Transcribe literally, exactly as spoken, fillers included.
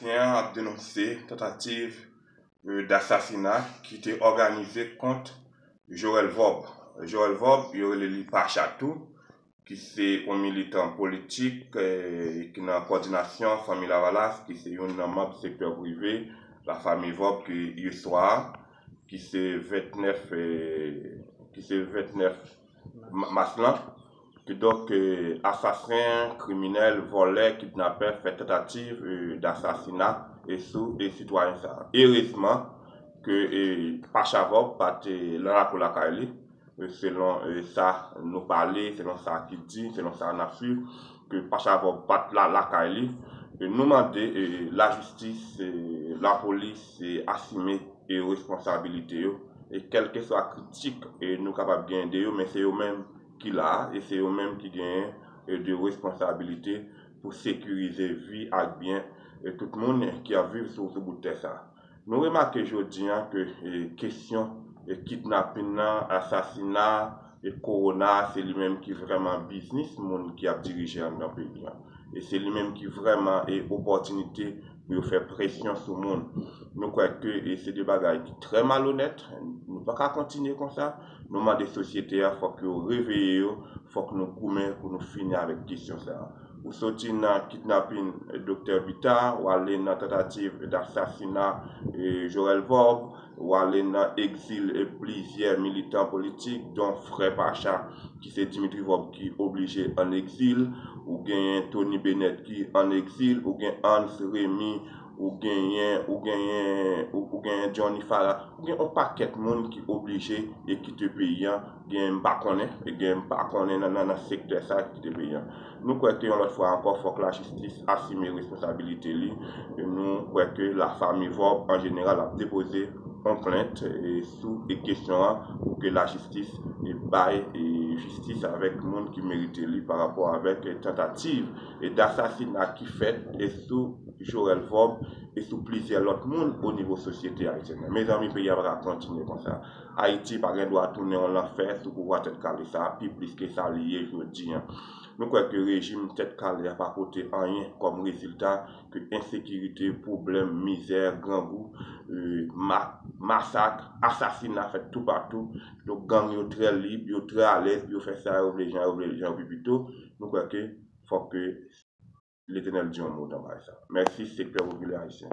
Ayisyen an ap denonse tantativ, e, dasasina ki te òganize kont Joël Vorbe. Joël Vorbe, yo rele li Pacha tou, ki se yon militan politik, e, ki nan kòdinasyon Fanmi Lavalas, ki se youn nan manm sektè prive Lafanmi Vorbe ki yeswa, ki se vennèf, e, ki se vennèf ma-, mas lan. Kidonk, e, asasen, kriminèl, vòlè, kidnapè fè tantativ, e, dasasina, e, sou, e, sitwayen sa a. Erezman ke, e, Pacha Vorbe pa te nan lakou lakay li, e, selon, e, sa nou pale, selon sa ki di, selon sa n ap swiv, ke Pacha Vorbe pa t la lakay li. E, nou mande, e, lajistis, e, lapolis, e, asime, e, responsabilite yo. E kèlkeswa kritik, e, nou kapab genyen de yo, men se yo menm ki la a, e se yo menm ki genyen, e, de responsabilite pou sekirize vi ak byen, e, tout moun ki ap viv sou, sou bout tè sa a. Nou remake jodi a ke, e, kesyon, e, kidnapin nan, asasina, e, kowona, se li menm ki vrèman biznis moun ki ap dirije anndan peyi a. E se li menm ki vrèman, e, opòtinite pou yo fè presyon sou moun. Nou kwè ke, e, se de bagay ki trè malonèt. Nou pa ka kontinye konsa. Nou mande sosyete a, fòk yo reveye yo, fòk nou goumen pou nou fini avèk kesyon sa a. Ou soti nan kidnapin, e, Doktè Bita, ou ale nan tantativ dasasina, e, Joël Vorbe, ou ale nan egzil, e, plizyè militan politik, don frè Pacha, ki se Dimitri Vorbe, ki oblije ann egzil, ou genyen Tony Bennett ki ann egzil, ou gen Hans Remy, ou genyen, ou genyen, ou, ou genyen Johnny Farah, ou gen yon pakèt moun ki oblije e kite peyi a, gen m pa konnen, e gen m pa konnen nan, nan, nan sektè sa ki kite peyi a. Nou kwè ke yon lòt fwa ankò, fòk lajistis asime responsabilite li. E nou kwè ke Lafanmi Vorbe, an jeneral, ap depoze yon plent, e, sou, e, kesyon an, pou ke lajistis, e, bay, e, jistis avèk moun ki merite li pa rapò avèk, e, tantativ, e, dasasina ki fèt, e, sou Joël Vorbe, e sou plizyè lòt moun o nivo sosyete ayisyèn nan. Mezanmi, peyi a pa ka kontinye konsa. Ayiti pa gen dwa tounen yon lanfè sou pouvwa tèt kale sa a, pi plis ke sa li ye jodi a. Nou kwè ke rejim tèt kale a pa pote anyen kòm rezilta ke ensekirite, pwoblèm, mizè, grangou, e, ma-, masak, asasina fèt toupatou. Donk, gang yo trè lib, yo trè alèz pou yo fè sa yo vle, jan yo vle, jan yo pi pito. Nou kwè ke fòk ke Letènèl di yon mo nan bagay sa. Mèsi, sektè popilè ayisyen.